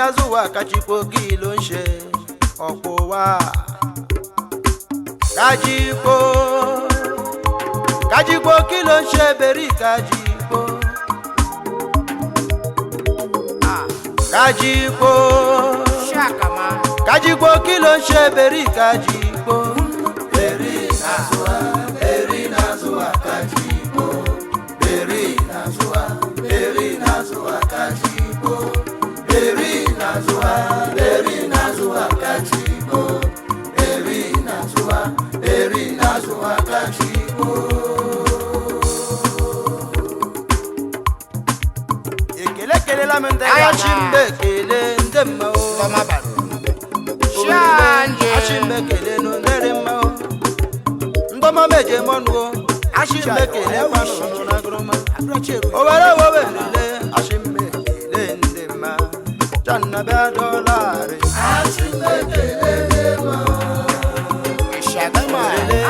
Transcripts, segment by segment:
n'azụ ụwa kachikpo kilo nshe ọkpụwa kajikpo kajikpo kilo nshe beri kajikpo kajikpo Shakama. Kajikpo kilo nshe beri kajikpo beri n'azụ beri n'azụ kajikpo beri n'azụ beri n'azụ kajikpo beri n'azụ beri n'azụ kajikpo beri n'azụ beri n'azụ kajikpo. Ekele kelela m ndị Ayachi mbe kele ndị mma o. Shanje. Achimekele no ndere mma o. Ndọma meje mọnụ o. Achimekele kwanụ nụ na groma. Owere wowerele achimekele ndị mma. Channa bịa dọlarị. Achimekele ndị mma. Shagama.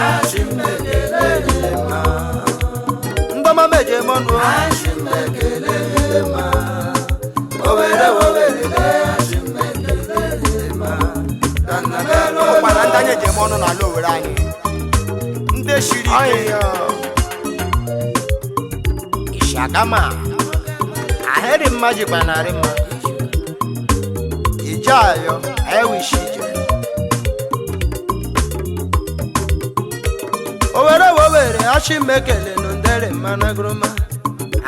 Achimekele ndị mma. Ndọma meje mọnụ o. Achimekele ndị mma. Owere wowerele achimekele ndị mma. Channa bịa Ụkpana ndị dọlarị. anyị eji eme ọnụ n'ala Owere anyị, ndị shiri ike. Ayo. Shagama. Ahịrị mma jikwa narị mma. Ije ayọ, ewishi ije. Owere wowere achimekele nụ ndere mma na groma.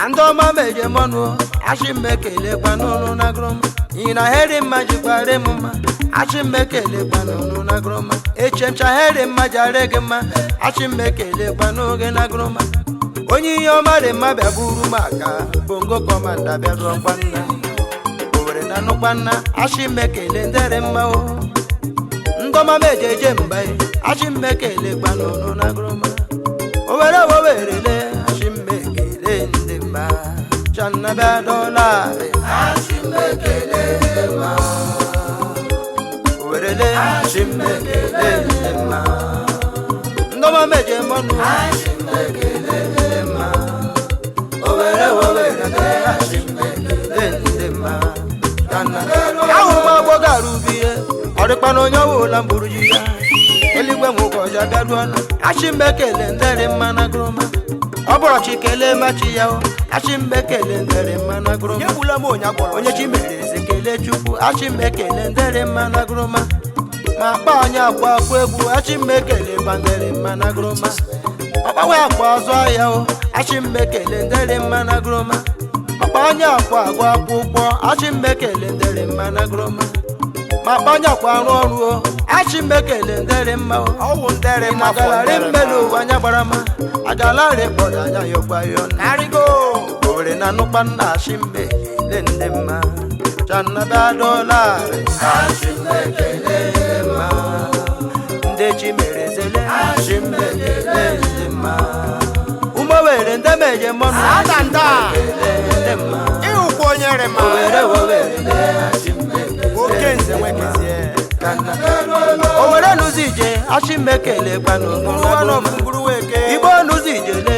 Ndị ọma meje mọnụ achimekele kwanụnụ na groma. N'ihi na ahịrị mma jikwa rị m mma. Achimekele kwanụnụ na groma. Echemcha ahịrị mma jare gị mma. Achimekele kwanụ gị na groma. Onye ihe ọma dị mma bịa buru m aka. Bongo kọmanda bịa rụọ kwanna. Owere na nụkwanna achimekele ndere mma o. Ndọma mejeje mba e, achimekele kwanụnụ na groma. Owere wowerele achimekele ndị mma. Channa bịa dọlarị. Achimekele ndị mma. Owerele achimekele ndị mma. Ndọma meje mọnụ. Achimekele ndị mma. Owere wowerele achimekele ndị mma. Channa ahụ m agbọghọ arụbie ọdịkpa na onye ọwụla mgburu ji ya eluigwe nwoke ọja bịaruola achimekele ndere mma na groma ọ bụrụ chi kelee machi ya o achimekele ndere mma na groma Egbula m onye agwọrọ. Onye chi mere eze kelee Chukwu achimekele ndere mma na groma ma akpa anyị akwa akwa egwu achimekele bandere mma na groma ọkpawe akwa azụ ahịa o achimekele ndere mma na groma ọkpa anyị akwa agụ akwụkwọ achimekele ndere mma na groma ma akpa anyị akwa arụ ọrụ o achimekele ndere mma o. Ọwụ ndere mma fọ Agalarị ndere mmelu mma. ụwa anya gbara ma agalarị kpọrọ anya yọkwa yọ nna. Karigo. Owere na nụkwa nna achimbe le ndị mma channa bịa dọlarị achimekele ndị mma ndị chi mere zele achimekele ndị mma ụmụ Owere ndị meje mọnụ Adanda. ndị mma. Ịhụkwa onye rị mma. Owere wowere achimekele Oke nze nwekezie. Owere nụzọ ije achimekele kwanụ Ngwuruwa nọ ngwuruwa eke. Igbo nụzọ ijele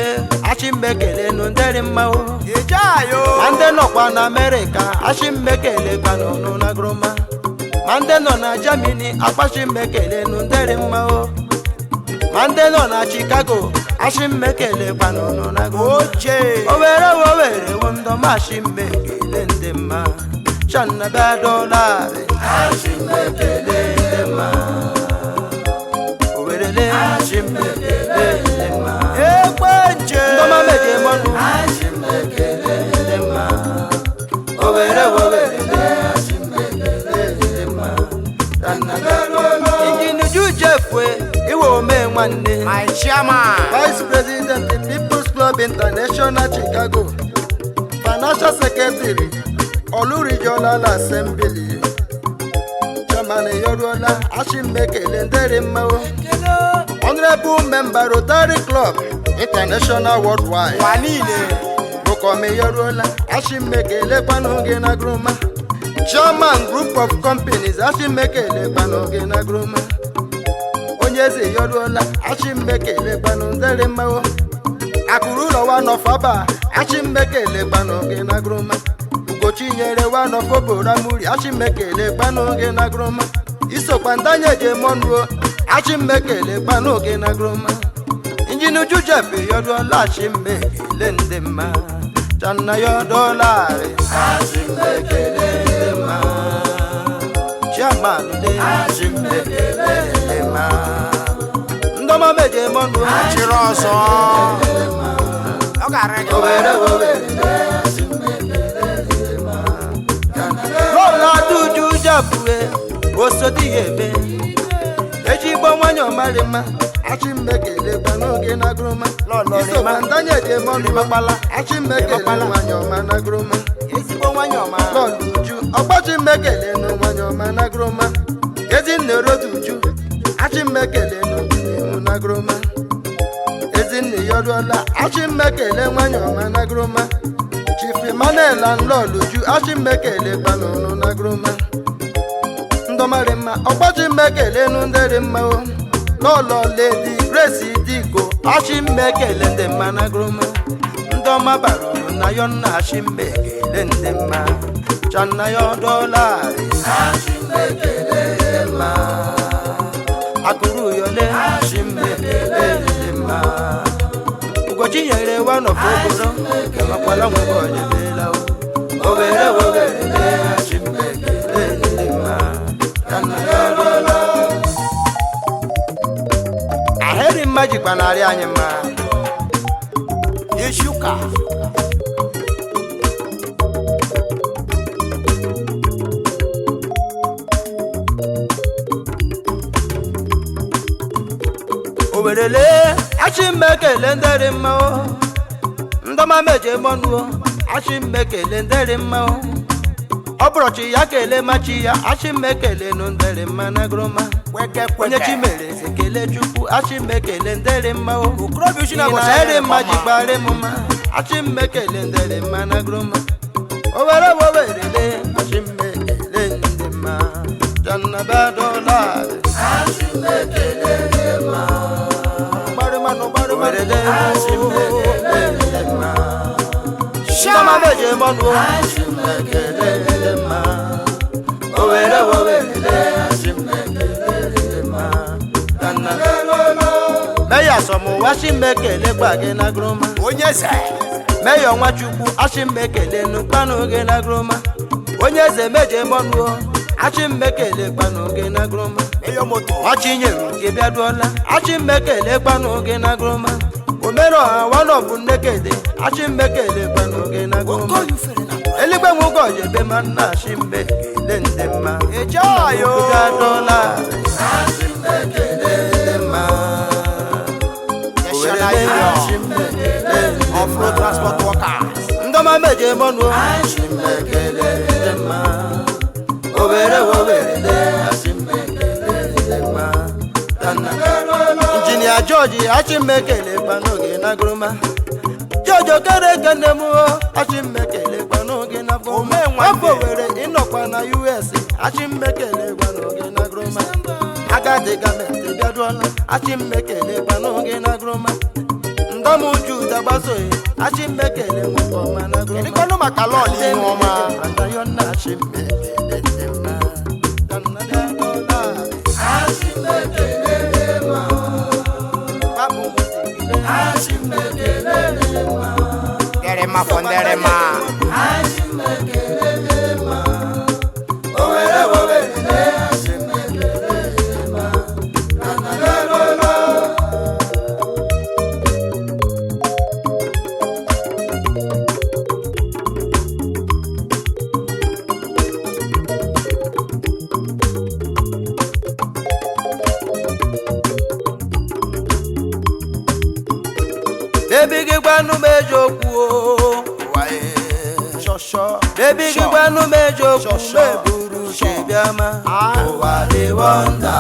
achimekele nụ ndịrị mma o. Eje ayo. Ma ndị nọkwa na Amerịka achimekele kwanụ na groma ma ndị nọ na Germany akpachimekele nụ ndịrị mma o ma ndị nọ na Chicago achimekele kwanụ na groma. Oche. Owere wowere wo ndọma achimekele ndị mma channa bịa dọlarị achimekele ndị mma Owerele achimekele ndị mma. Ekwe nje. Ndọma meje mọnụ achimekele ndị mma. Owere wowerele achimekele ndị mma. Injinia Jefwe iwe ome nwanne. My chairman. Vice President People's Club International Chicago, Financial Secretary Olu Regional Assembly, Chairman Yoruola Achimekele ndere mma o. Honorable Member Rotary Club International Worldwide. Ụwa niile. Bukomi Yoruola Achimekele kwanụ gị na groma. Chairman Group of Companies Achimekele kwanụ gị na groma. Onye eze Yoruola Achimekele kwanụ ndere mma o. Akụrụ ụlọ wa nọfaba Achimekele kwanụ gị na groma. Ugochinyere wanọfoboramuri achimekele kpanụ gị na groma. Isokwa ndanye eje mọnuo achimekele kpanụ gị na groma. Injin Jujef yọdụọla achimekele ndị mma. Channa yọdụọlarị achimekele ndị mma. Chairman de achimekele ndị mma. Ndọma meje mọnuo Chịrị ọzọ. Ọ ga-ara gị. Owere owere. Lọ́la dúdú jàpùwẹ̀, osodi ebe. Ejigbo nwanyị ọmarị mma, achimekele gbanụ gị na groma. Lọlọ Isokwa rịma. ndanye je mọnụ Rịmakwala. achimekele Rịmakwala. nwanyị ọma na groma. Ezigbo nwanyị ọma. Lọlọ uju, ọgbachimekele nụ nwanyị ọma na groma. Ezinne rodu uju, achimekele nụ ihu na groma. Ezinne yọrụọla, achimekele nwanyị ọma na groma. Chief Emmanuel and Lọlọ uju, achimekele gbanụnụ na groma. Ndọmarị mma, ọgbachimekele nụ ndị dị mma o. Lọlọ Lady Grace Diko, achimekele ndị mma na groma. Ndọma bara uru na yọ nna achimekele ndị mma. Channa yọdọla achimekele ndị mma. Akụrụ yọle achimekele ndị mma. Ugochinyere wanọfọ oboro, emakwala nwebe ojebela o. Owere owere achimekele ndị mma. Channa yọdọla. Ahịrị mma jikwa narị anyị mma. Echi ụka. Owerele achimekele ndị dị mma o. Ndọma meje mọnụ o, achimekele ndị dị mma o. Ọ bụrụ chi ya kele ma chi ya, achimekele nụ ndị dị mma na groma. Kweke Onye chi kweke. mere eze kele Chukwu, achimekele ndị dị mma o. Okorobịa uchi Ị na-agwụcha na-ere ya mma nke ọma. jikwara m mma, achimekele ndị dị mma na groma. Owere owerele achimekele ndị mma. Jannabadola achimekele ndị mma. Gbarịmanụ gbarịmanụ. Owerele achimekele ndị mma. Ndọma meje mọnụ achimekele ndị mma. Owere owerele achimekele ndị mma. Meya sọmụwa achimekele gba gị na groma. Onye eze. Meya Nwachukwu achimekele nukpanụ gị na groma. Onye eze meje mọnụ achimekele kpanụ gị na groma. Eyo moto. Nwachinyere gị bịaduola achimekele kpanụ gị na groma. Omere ọha wanọbụ nnekede achimekele kpanụ gị na groma. Okoye ufere na. Eluigwe nwoke ojebe ma nna achimekele ndị mma. Eje ayo. Bịaduola achimekele ndị mma. National Union of Road Transport Workers. Ndọma meje mọnụ achimekele ndị mma. Owere owere achimekele ndị mma. Injinia George achimekele gbanụ gị na groma. George Okereke nne m o, achimekele gbanụ gị na groma. Omee nwanne. Afọ Owere ịnọkwa na US achimekele gbanụ gị na groma. Agadi gọọmenti bịaduola achimekele gbanụ gị na groma. Ndọm Juda gbasoghị achimekele nwoke ọma na groma. Kedụkwanụ maka lọọlụ ihu ọma? Nderema fọ nderema. Baby gị gwanụ m eziokwu o. Shọshọ. Baby gị gwanụ m eziokwu Sure, sure. meburu uche bịama. Ah. Ụwa dị wọnda.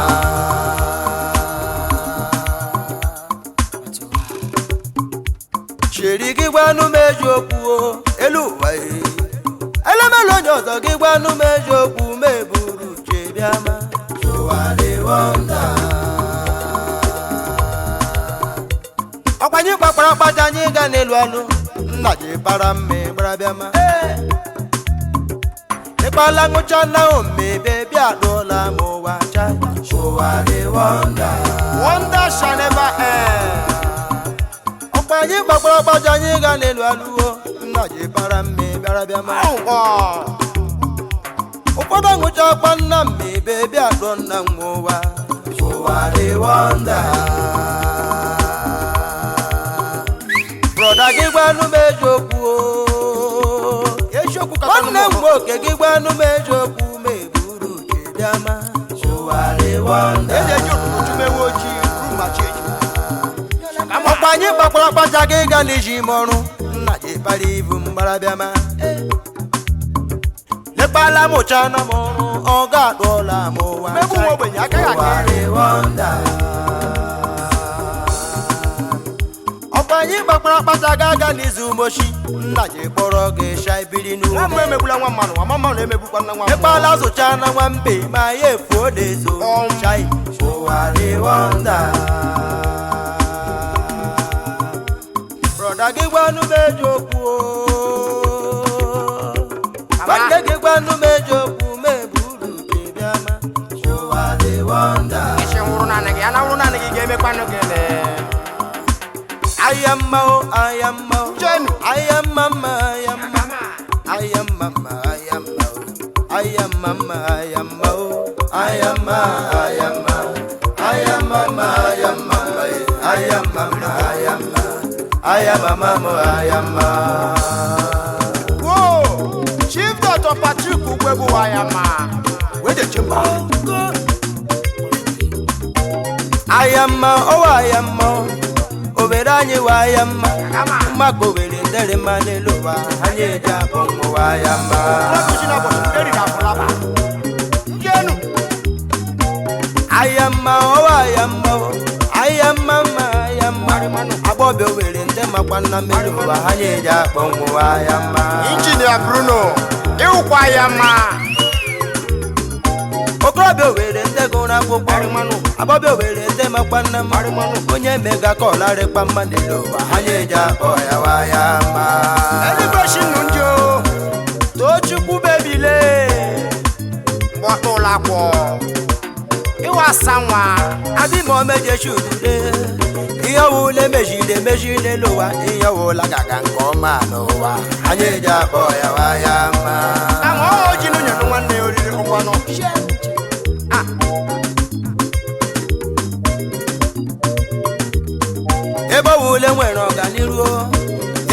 Chiri gị gwanụ m eziokwu o, elu ụwa e. Elemelu onye ọzọ gị gwanụ m eziokwu meburu uche bịama. Ụwa dị wọnda. Ọkwa anyị kpakpara akpacha anyị ga n'elu alụ. Nna ji bara mma ịgbara bịama. Ịkpala ṅụchala omebe bịa dụọla m ụwa cha. Ụwa dị wonder. Wonder shall never end. Ọkwa anyị gbagbara gbaja anyị ga n'elu alụwo nna ji bara mme bịara bịa ma. Ahụkpọ. Ụfọdụ aṅụcha akpa nna mmebe bịa dụọ nna m ụwa. Ụwa dị wonder. Brọda gị gwanụ m eziokwu o. Eziokwu kacha Nwanne m nwoke gị gwanụ m eziokwu ma eburu uche bịa ma. Ụwa dị wonder. Eji eji ụtụtụ chụmewe ojii ruo ma chi eji. Ọkwa anyị gbakwara gbaja gị ga n'iji m ọrụ nna ji kpara ibu mgbara bịa ma. Lekpala m ụcha na m ọrụ ọ ga-adụọla m ụwa. Mmegbu nwa ogbenye agaghị aka Ụwa dị wonder. Ọkwa anyị gbakwara kpata ga aga n'izu mochi nna ji kpọrọ gị sha biri Nwa n'ụlọ. mmụọ emegbula nwa mmadụ, nwa mmadụ emegbukwa nna nwa mmụọ. Ekpala zụcha na nwambe ma ya efuo n'ezo chai. Ụwa dị wonder. Brọda gị gwanụ m eziokwu o. Nwanne gị gwanụ m eziokwu ma eburu uche bịa ma. Ụwa dị wonder. Isi nwụrụ naanị gị, ya na nwụrụ naanị gị ga-emekwanụ gị lee. Aya mma o, aya mma o. Jenu. Aya mma mma, aya mma. Aya mma mma, aya mma o. Aya mma mma, aya mma o. Aya mma, aya mma. Aya mma mma, aya mma mma, eh. Aya mma mma, aya mma. Aya mma mma, aya mma. Whoa! Chief Dr. Patrick Ugwegbu Wayama. Wee je chimba. Aya mma, o aya mma o. Owere anyị wa aya mma. Mmakpa Owere ndere mma n'elu ụwa. Anyị eji abụ mmụwa aya mma. Nwakuchi na ụbọchị eriri afụlaba. Njenu. Aya mma o aya mma o. Aya mma mma aya mma. Agbọbịa Owere ndị makwa nna mmiri ụwa ha na-eji akpọ nwụwa aya mma. Injinia Bruno. Ịwụkwa ya ma. Okorobịa Owere ndị gụrụ akwụkwọ. Agbọbịa Owere ndị makwa nna mma. Onye mega ka ọlarịkpa mma n'elu ụwa ha na-eji akpọ ya wa ya mma. Eluigwe shi nnu ndị o. Tochukwu bebile. Mgbọtụ ụlọ akwọ. Ịwa asa nwa. Adị ma omejechi udude. Ihe ọwụla emejiri emeji n'elu ụwa ihe ọwụla gaga nke ọma n'ụwa anyị eji akpọ ya wa ya mma. Ama ọ ji nwunye nụ nwanne ya oriri ụkwanụ. Ebe ọwụla nwere ọganiru o,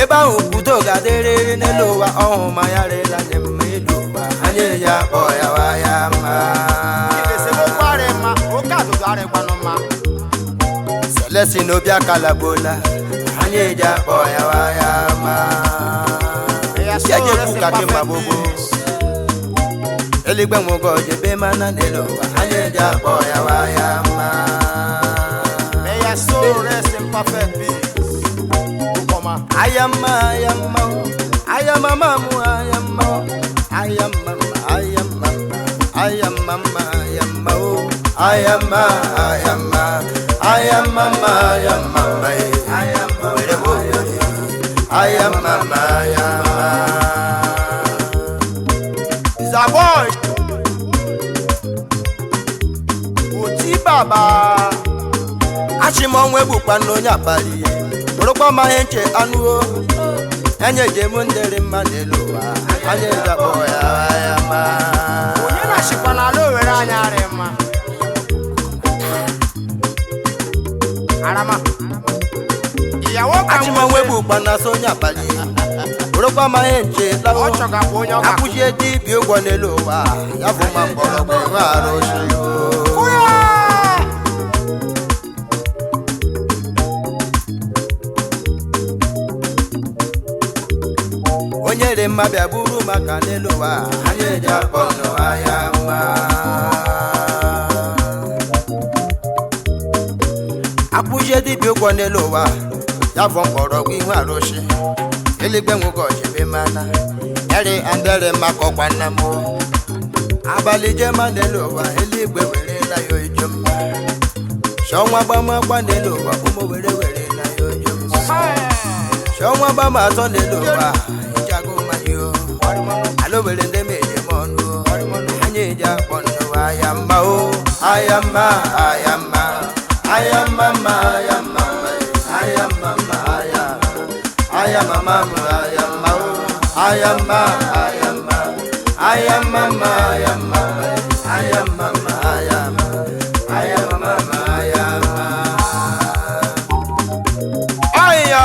ebe ahụ udo ga-adịrịrị n'elu ụwa ọhụ ma ya rịla nye mma elu ụwa anyị eji akpọ ya wa ya mma. Esemokwu arị mma, oke adụdụ arịkwanụ mma. Celestine obi akalagbola anyị eji akpọ ya wa ya mma. Ya so Jeje rest in kwuka gị ma perfect gbogbo. peace. Eluigwe nwoke ojebe mana n'elu ụwa anyị eji akpọ ya wa ya mma. May your soul rest in perfect peace. Ụkọma. Aya mma aya mma o. Aya mama mụ aya mma o. Aya mma mma aya mma mma. Aya mma mma aya mma o. Aya mma aya mma. Aya mma mma aya mma mma e. Were bụ obodo. Aya mma mma aya mma. Zaboy. Oti baba. Achị m ọnwa egbukwa na onye akpali bụrụkwa ma ihe nche anụ o enye jem ndịrị mma n'elu ụwa anyị eji akpọ ya aya mma. Onye na-achịkwa n'ala Owere anyị arị mma. Arama. Ìyàwó ka Achị m ọnwa egbukwa na so onye akpali bụrụkwa ma ihe nche lawo Ọ chọgakwa onye ọ ga-akwụ. akwụchie dibịa ụgwọ n'elu ụwa ya bụ ma mgbọrọgwụ nwe arụsị o. Onye dị mma bịa buru maka n'elu ụwa anyị eji akpọ n'ụwa ya mma. Akwụzie dibịa ụgwọ n'elu ụwa ya bụ mgbọrọgwụ ihu arụsị eluigwe nwoke ọchịbe mana eri ndere maka ọkwa nna m abalị jema n'elu ụwa eluigwe werela ya ojo mma chọnwa gbamakwa n'elu ụwa ụmụ were werela ya ojo mma chọnwa gbama atọ n'elu ụwa ijago mmanya o ala were ndị meje m ọnụ o. ya kpọnụ ayamba o ayamba ayamba ayamba ma ayamba ayamba ma ayamba ayamba ma ayamba o ayamba ayamba ayamba ma ayamba ayamba ma ayamba ayamba ma ayamba Aya!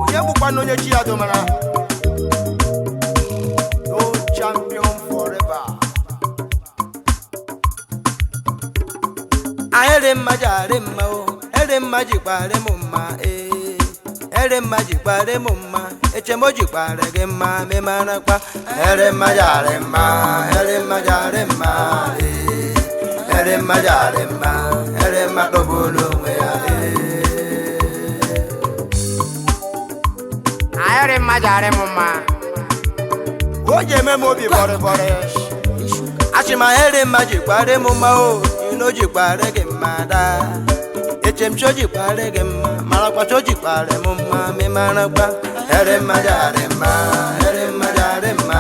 Onye bụkwa na onye chi ya domara. No champion forever. Ahịrị mma ji arị mma o ere mma jikwarị m mma ee ere mma jikwarị m mma echemo jikwarị gị mma memarakwa ere mma ji arị mma ere mma ji arị mma ee ere mma ji arị mma ere mma dọbụrụ onwe ya ee. Ahịrị mma ji arị m mma. O ji eme m obi bọrịbọrị. Achị m ahịrị mma jikwarị m mma o ino jikwarị gị mma daa echemchi o jikwarị gị mma marakwa chi o jikwarị m mma memarakwa ere mma ji arị mma ere mma ji arị mma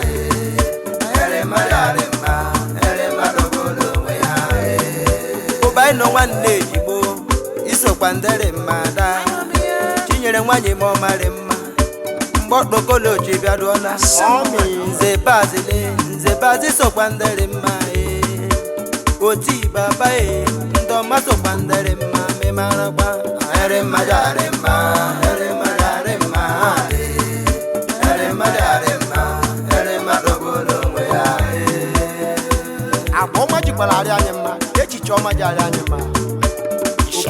ee ere mma ji arị mma ere mma dọbụrụ onwe ya ee. Ụba ịnọ nwanne ejigbo isokwa ndere mma daa chinyere nwanyị ma ọ marị mma mgbe ọkpọkọlọchi bịaruola. Ọmị. Nze bazile nze bazi sokwa ndere mma ee oti baba ee ndọma sokwa ndere mma memarakwa ere mma jare mma ere mma jare mma ee ere mma jare mma ere mma dọbụrụ onwe ya ee. Agwa ọma jikwara arị anyị mma. Echiche ọma ji arị anyị mma.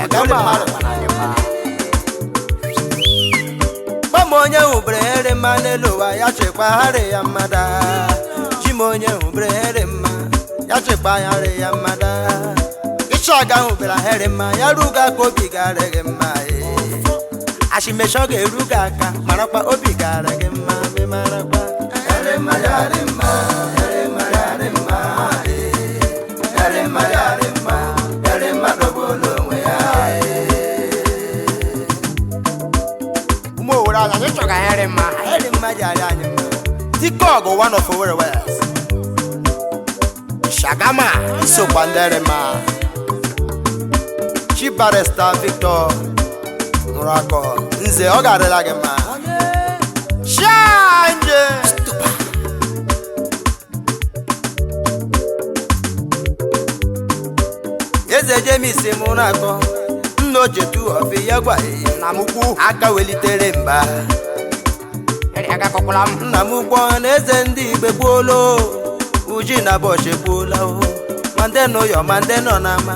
Obodo mmadụ gbara anyị mma. Gbam onye hụbere here mma n'elu ụwa ya chekwa harị ya mmada chim onye hụbere here mma ya chekwa harị ya mmada ịchọga hụbere here mma ya ruga ka obi garị gị mma ee. Ashimesho ga-eru gị aka marakwa obi garị gị mma marakwa here mma yarị mma here mma yarị mma ee. Here mma yarị mma here mma dọgburu onwe ya ee. Ụmụ Owere anyị Anyị chọga ahịrị mma. Here mma ji arị anyị mma. Dike ọgụ one of Owerri West. Shagama isokwa ndere mma. Chief Barrister Victor Nrakọ nze ọ ga-adịla gị mma. Shanje! Eze James mụ na-akọ nna ochetu ọfị ya gwa ee. Na m ukwu. Aka welitere mba. Eri agakọkwala m. Nna m ụgbọ na eze ndị igbe gbuola uji na bọchị gbuola o ma ndị nọ ụyọ ma ndị nọ n'ama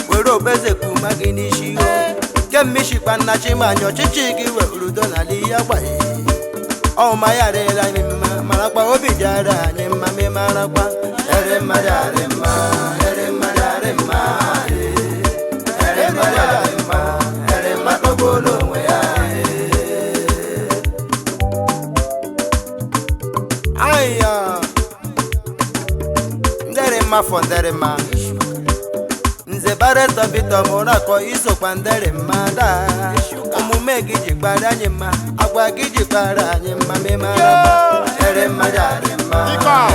were okpeze kuma gị n'isi o kemgbe ishikpa nna chimanya ọchịchị gị were udo n'ala ya gwa ee. Ọma ya arịla anyị mma marakwa obi ji ara anyị mma memarakwa ere mma ji arị mma ere mma ji arị mma ee. Ere mma ji arị mma ere mma tọgburu onwe ya ee. Aya ndere mma fọ ndere mma nze bareta Victor Murakọ isokwa ndere mma daa omume gị jikwara anyị mma agwa gị jikwara anyị mma memara ere mma ji mma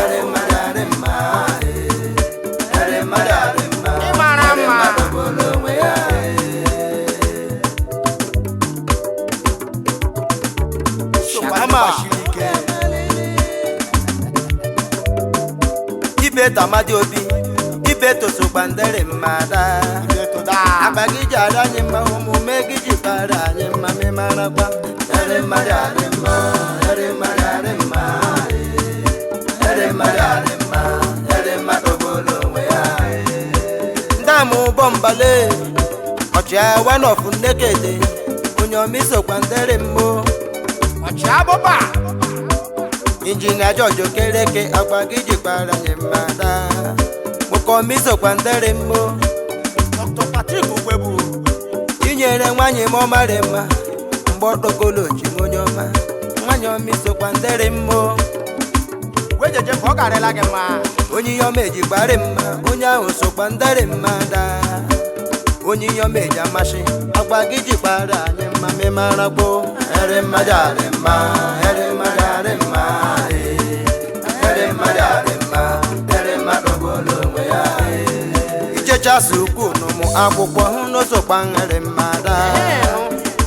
ere mma ji mma ee. Ere mma ji mma. Ị mara mma. Tọgburu onwe ya Sokwa ndị gbasiri ike. Ibe tamadi obi ibe tosokwa ndere mma daa. Ibe todaa. Agba gị ji ara anyị mma omume gị jikwara anyị mma memarakwa ere mma ji arị mma ere mma ji arị mma ee. Ere mma ji arị mma ere mma tọgburu onwe ya ee. Ndị ama ụbọ mbale ọchịagha one of nnekede onye ọma isokwa ndere mmo. Ọchịabụba. Injinia George Okereke agba gị jikwara anyị mma daa nwoke ọma isokwa ndere mmo. Dr. Patrick Ugwebu. Inyere nwanyị m ọmarị mma mgbe ọkpọkolochi m onye ọma nwanyị ọma isokwa ndere mmo. Wejeje ka ọ garịla gị mma. Onye ihe ọma ejikwarị mma onye ahụ sokwa ndere mma daa onye ihe ọma eji amasị agwa gị jikwara anyị mma memara gboo ere mma ji arị mma ere mma ji arị mma ee. Ere mmadụ arị mma, ere mmadụ bụrụ onwe ya. Ichechasị ukwu n'ụmụ akwụkwọ hụ n'osokwa nhere mmada.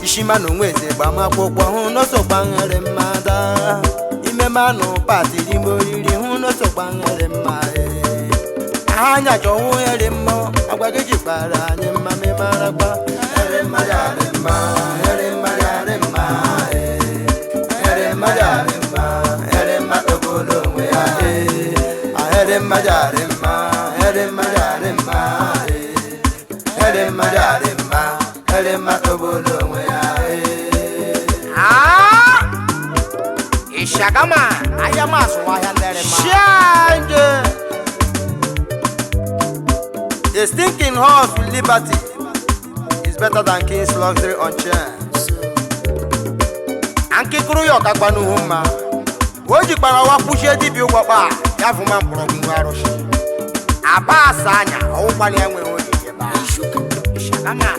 Ishima na onwe eze gbamakwụkwọ hụ n'osokwa nhere mmada. Ime manụ patiri ime oriri hụ n'osokwa nhere mma. Aha anya chọwụ here mma, agwa gị jikwara anyị mma memarakwa. Here mmadụ arị mma, here mmadụ arị mma, here mmadụ arị mma, here mmadụ bụrụ onwe ya. Here mmadụ arị mma, here mmadụ arị mma, here mmadụ arị mma, here mmadụ bụrụ onwe ya. Ah! Ishagama. Ahịa m azụwa ahịa ndị mma. Shine! A stinking horse with liberty is better than king's luxury on chains. Ankịkụrụ ya ọkakwa n'uhu mma. O jikwara wa kwụchie dibịa ụgwọ kpa ya vụma mkpọrọgwụ nwe arụsị. Aba asa anya ọwụkwana ya nwere oge ebe a. Ishagama.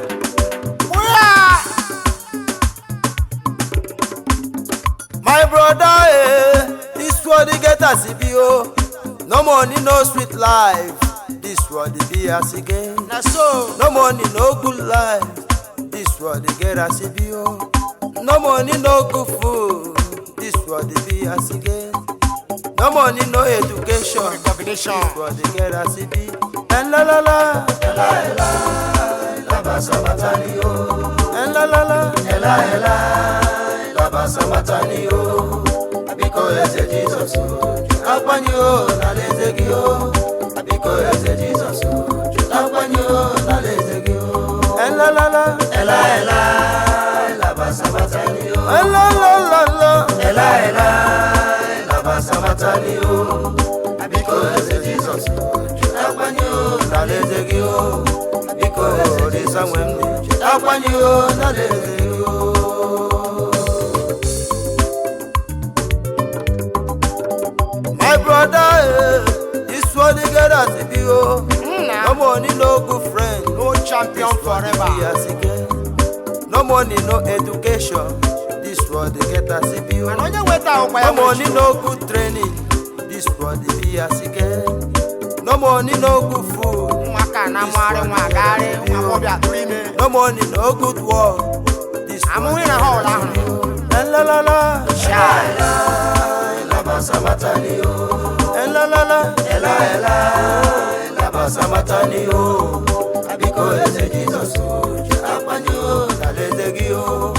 My brother, eh, this world e get as e be o. No money, no sweet life. This world e be as e get. Na so. No money, no good life. This world e get as e be o. No money, no good food. This world e be as e get. No money, no education. Recognition. This world e get as e be. And la la la. Ela ela, laba sabatani o. And la la la. Ela ela, laba sabatani o. Abiko eze Jesus o. Akwanye o n'alaeze gị o. Abiko eze Jesus o. Akwanye o n'alaeze gị o. Ela la la. Ela ela, laba sabatani o. Ela la la la. Ela ela, laba sabatani o. Abiko eze Jesus o. Akwanye o n'alaeze gị o. Abiko eze Jesus o. Akwanye o n'alaeze gị o. My brother, eh, this world e get as e be o. Nna. No money, no good friend. No champion This world e forever. be as e get. No money, no education. This world e get as e be o. Mana onye nweta ahụkwa ya No money, no good training. This world e be as e get. No money, no good food. Ụmụaka na-amụgharị nwa agagharị nwa agbọghọbịa tụrụ ime. No money, no good work. This world Amụghị na họọlụ ahụ. Eh, la la la. Sha. Eh, la la la. Ela ela, laba sabatani o. Abiko eze Jesus o. Akwanye o, n'alaeze gị o.